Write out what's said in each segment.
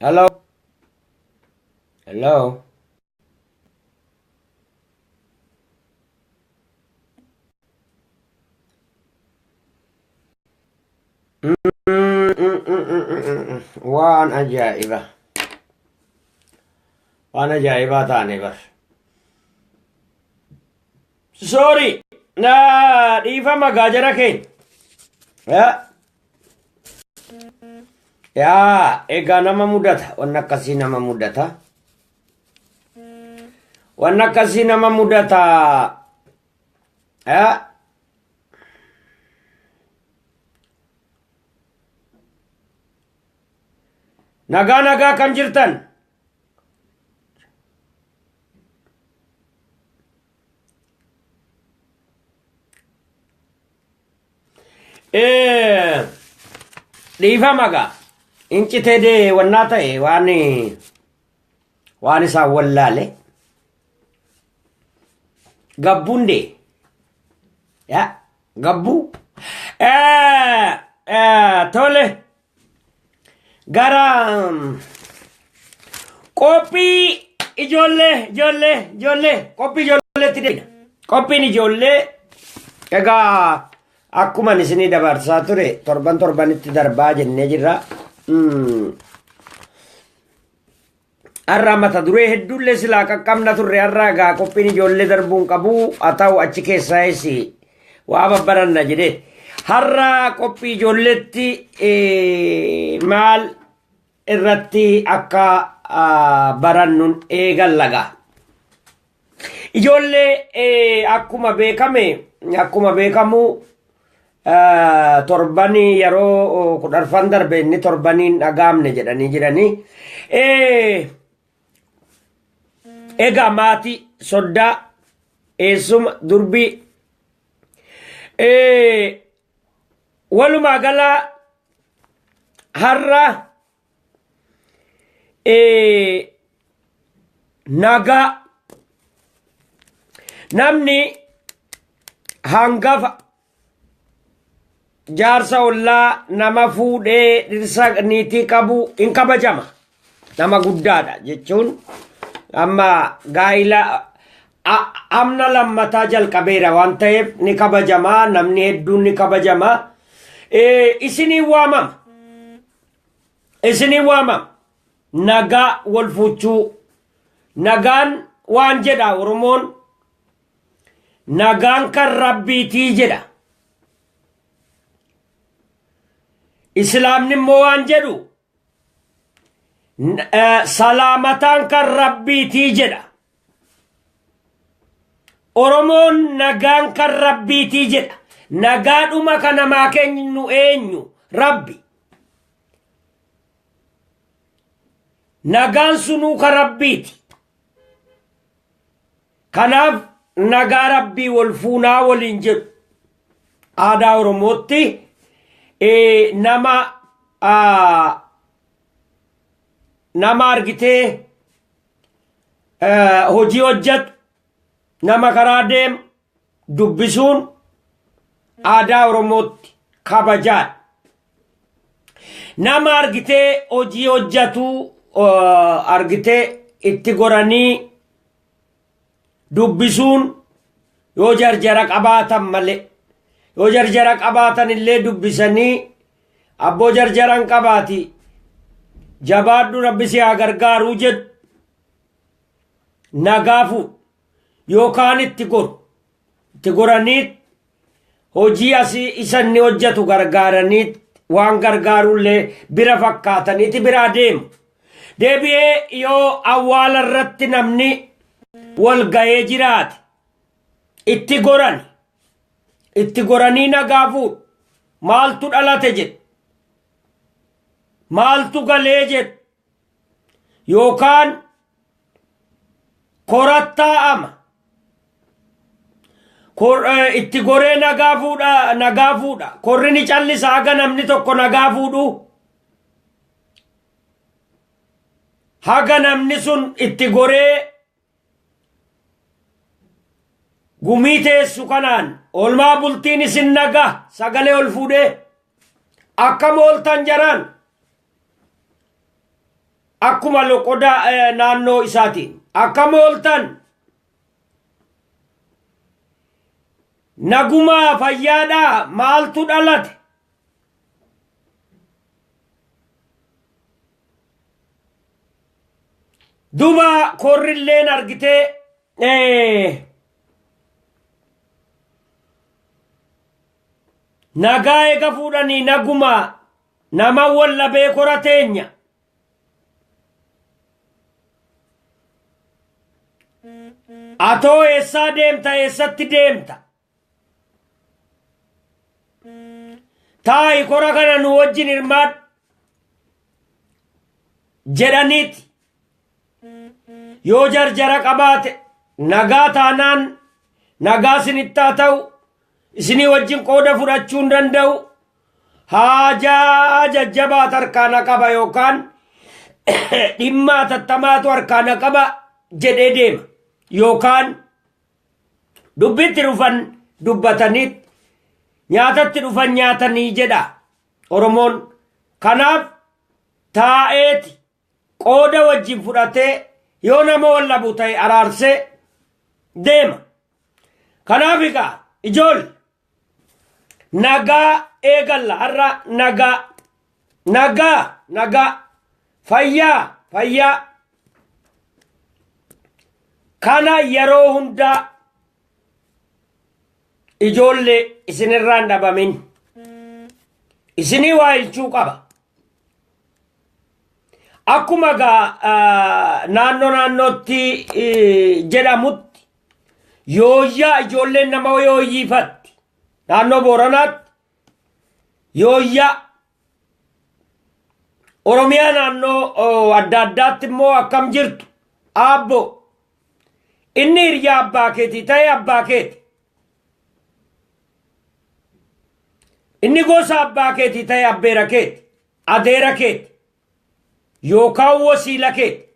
Hello? Hello? Waan ajaa'iba. Waan ajaa'ibaa taane bar. Sorry. Naa dhiifama gaajara keenya. Yaa. Yaa egaa nama mudata. Wanni akkasii nama mudata. Wanni akkasii nama mudata. Yaa. Nagaa nagaa kan jirtan. Dhiifama gaa. Incitee dee wannaa ta'e waan waan isaan wallaale. Gabbuun dee. Yaa gabbuu. Tole. Gara qophii ijoollee ijoollee ijoollee qophii ijoolleetti deebina. Qophiin ijoollee egaa akkuma isinii dabarsaa ture torban torbanitti darbaa jennee jirra. Har'a mata duree hedduullee silaa qaqqabna turre har'a egaa qophiin ijoollee darbuun qabu haa ta'u achi keessaayis waa babbaranna jedhee. Har'a qophii ijoolleetti maal irratti akka barannuun eegalla gaa. Ijoollee akkuma beekame akkuma beekamu torbanii yeroo kudharfan darbe inni torbaniin dhagaamne jedhanii jiranii. Egaa maatii soddaa eessuma durbii walumaa galaa har'a nagaa namni hangafa jaarsa ollaa nama fuudhee dhirsa niitii qabu hin kabajama. Nama guddaadha jechuun amma gaa'ila amna lammataa jalqabeera waan ta'eef ni kabajama namni hedduun ni kabajama. Isiniin waamama. Isiniin waamama. Nagaa wal fuuchuu. Nagaan waan jedha Oromoon Nagaan kan Rabbiitii jedha. Islaamni immoo waan jedhu salaamataan kan Rabbiitii jedha. Oromoon nagaan kan Rabbiitii jedha. Nagaadhuma kan namaa kennu eenyu? Rabbi. Nagaan sunuu kan Rabbiiti. Kanaaf nagaa Rabbii wal fuunaa waliin jedhu. Aadaa Oromootti nama nama argitee hojii hojjetu nama karaa deemu dubbisuun aadaa Oromootti kabajaadha. Nama argitee hojii hojjetu argitee itti goranii dubbisuun yoo jarjara qabaatan malee yoo jarjara qabaatan illee dubbisanii abboo jarjaran qabaati jabaadhu rabbi si haa gargaaruu jedhu nagaa fuudhu yookaan itti goru itti goranii hojii asii isa inni hojjetu gargaaranii waan gargaarullee bira fakkaataniiti biraa deemu. Deebi'ee yoo awwaala irratti namni wal ga'ee jiraate itti goran itti goranii nagaa fuudhu maaltu dhalate jedhu maaltu galee jedhu yookaan korattaa'ama itti goree nagaa fuudha nagaa fuudha korri ni callisa haga namni tokko nagaa fuudhu haga namni sun itti goree gumii teessu kanaan oolmaa bultiin isin nagaa sagalee ol fuudhee akkam ooltan jaraan. Akkuma loqoda naannoo isaatiin. Akkam ooltan? Nagumaa fayyaadhaa maaltu dhalate? Duba korrilleen argitee nagaa eega fuudhanii naguma nama wallabee kora teenya. Atoo eessaa deemta eessatti deemta? Taa'i kora kana nu wajjin hirmaadhu jedhaniiti. Yoo jarjara qabaate nagaa taanaan nagaa isinitti haa ta'u isinii wajjin qooda fudhachuu hin danda'u. Haajaa jajjabaatu harkaa na qaba yookaan dhimma hatattamaatu harkaa na qaba jedhee deema yookaan dubbitti dhufan dubbatanii nyaatatti dhufan nyaatanii jedha Oromoon. Kanaaf taa'eeti qooda wajjin fudhatee yoo nama wallabu ta'e araarsee deema. Kanaaf egaa ijoolle nagaa eegalla har'a nagaa nagaa nagaa fayyaa fayyaa kana yeroo hundaa ijoollee isinirraa hin dhabamin isinii waa ilchuu qaba. Akkuma egaa naannoo naannootti jedhamutti yooyyaa ijoolleen nama yooyyifatti. Naannoo Booranaatti yooyyaa Oromiyaa naannoo adda addaatti immoo akkam jirtu aabbo inni hiriyaa abbaa keetii ta'e abbaa keeti. Inni gosa abbaa keetii ta'e abbeera keeti, adeera keeti yookaan wasiila keeti.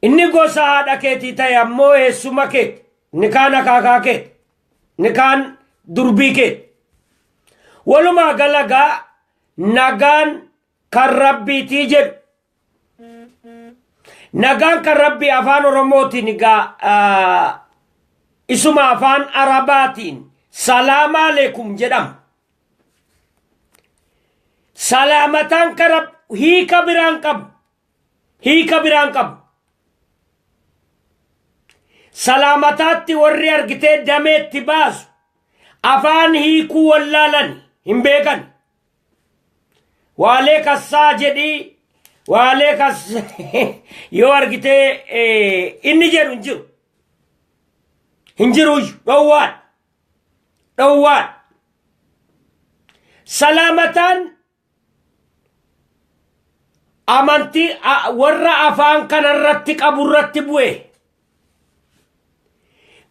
Inni gosa haadha keetii ta'e ammoo eessuma keeti. Inni kaan akaakaa keeti. Inni kaan durbii keeti. Walumaa galagaa nagaan kan rabbiitii jedhu. Nagaan kan rabbii afaan Oromootiin egaa isuma afaan Arabaatiin salaama aleekum jedhama. Salaamataan kan hiika biraan qabu. Hiika biraan qabu. Salaamataatti warri argitee dameetti baasu afaan hiikuu wallaalan hin beekan. Waalee kassaa jedhii waalee kas yoo argitee inni jedhu hin jiru. Hin jiru dhowwaan. Dhowwaan. Salaamataan amantii warra afaan kanarratti qaburratti bu'e.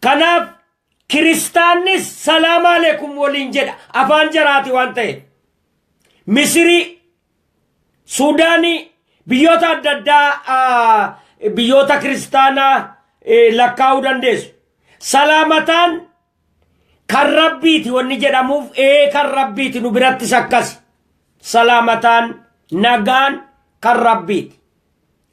Kanaaf kiristaannis salaam aleekum waliin jedha afaan jaraati waan ta'eef. Misirii, Suudaanii, biyyoota adda addaa biyyoota kiristaanaa lakkaa'uu dandeessu. Salaamataan kan rabbiiti wanni jedhamuuf ee kan rabbiiti nu birattis akkasi. Salaamataan nagaan kan rabbiiti.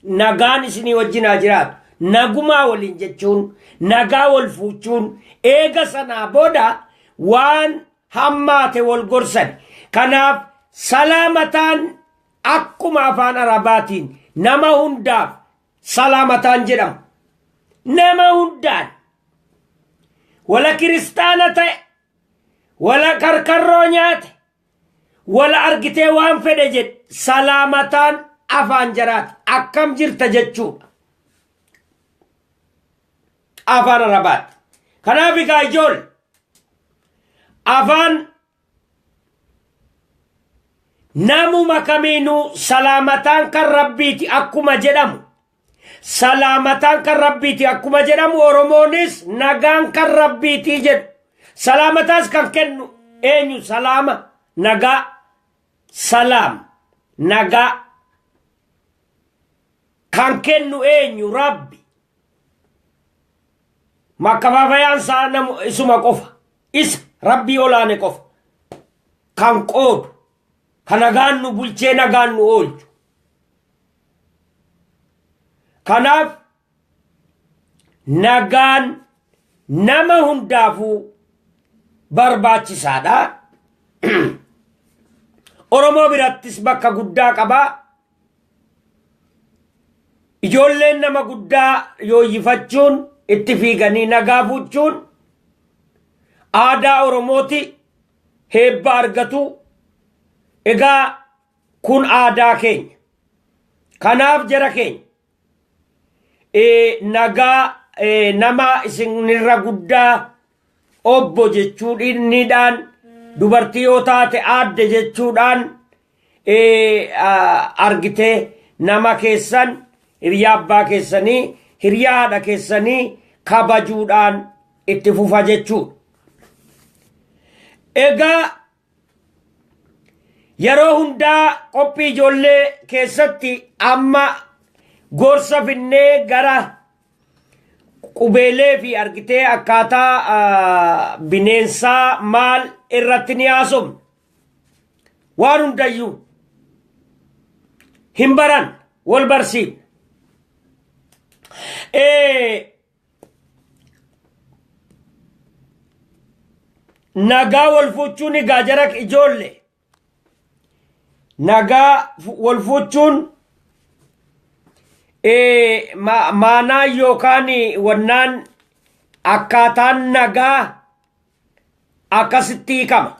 Nagaan isinii wajjin haa jiraatu. Nagumaa waliin jechuun nagaa wal fuuchuun eega sanaa booda waan hammaate wal gorsan. Kanaaf salaamataan akkuma afaan Arabaatiin nama hundaaf salaamataan jedhamu. Nama hundaan wala kiristaana ta'e wala karkarroo nyaate wala argitee waan fedhe jedhe salaamataan afaan jaraati akkam jirta jechuudha. Afaan Arabaatti. Kanaaf egaa ijoolle afaan namuma kamiinuu salaamataan kan rabbiiti akkuma jedhamu salaamataan kan rabbiiti akkuma jedhamu Oromoonis nagaan kan rabbiiti jedhu. Salaamataas kan kennu eenyu salaama nagaa salaam nagaa kan kennu eenyu rabbi. Makkafaafayaan isaa namu isuma qofa isa rabbii olaane qofa kan qoodu Ka nagaan nu bulchee nagaan nu oolchu. Kanaaf nagaan nama hundaafuu barbaachisaadha. Oromoo birattis bakka guddaa qaba. Ijoolleen nama guddaa yooyyifachuun itti fiiganii nagaa fuuchuun aadaa Oromooti heebba argatu. Egaa kun aadaa keenya. Kanaaf jara keenya nagaa nama isinirra guddaa obbo jechuudhaan dubartii yoo taate aadde jechuudhaan argitee nama keessan hiriyaa abbaa keessanii hiriyaa haadha keessanii kabajuudhaan itti fufa jechuudha. Egaa yeroo hundaa qophii ijoollee keessatti amma gorsa finnee gara qubeelee fi argitee akkaataa bineensaa maal irratti ni haasofna. Waan hundayyuu hin baran wal barsiifna. Nagaa wal fuuchuun egaa jara ijoollee nagaa wal fuuchuun maanaa yookaan wannaan akkaataan nagaa akkasitti hiikama.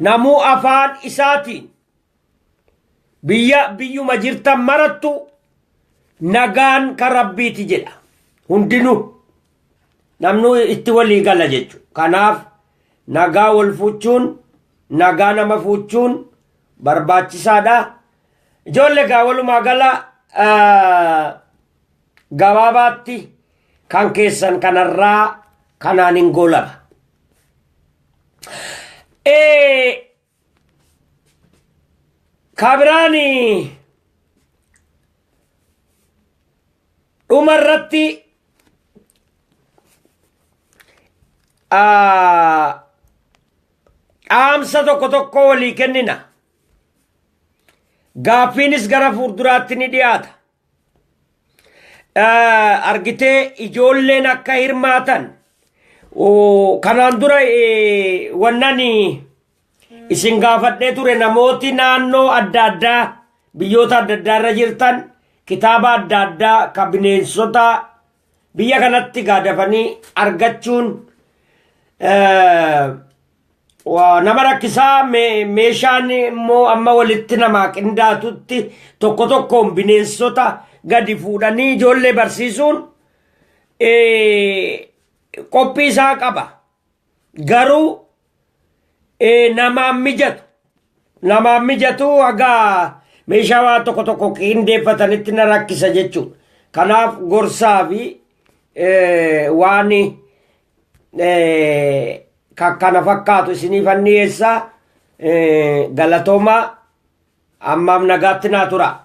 Namuu afaan isaatiin biyya biyyuma jirtan marattu nagaan kan rabbiiti jedha. Hundinuu namnu itti walii gala jechuudha. Kanaaf nagaa wal fuuchuun nagaa nama fuuchuun barbaachisaadha. Ijoollee gaa walumaa gala gabaabaatti kan keessan kanarraa kanaan hin goolaba. Kabiraan dhuma irratti dhaamsa tokko tokko walii kennina. Gaaffiinis gara fuulduraatti ni dhiyaata. Argitee ijoolleen akka hirmaatan kanaan dura wannan isin gaafadhee ture namooti naannoo adda addaa biyyoota adda addaa irra jirtan kitaaba adda addaa ka bineensota biyya kanatti gaadafanii argachuun nama rakkisaa meeshaan immoo amma walitti namaa qindaatutti tokko tokkoon bineensota gadi fuudhanii ijoollee barsiisuun qophii isaa qaba. Garuu namaan mijatu. Namaan mijatu haga meeshaa waa tokko tokko qindeeffatanitti na rakkisa jechuudha. Kanaaf gorsaa fi waan kana fakkaatu isiniifan dhiyeessaa. Galatoomaa ammaaf nagaatti naa tura.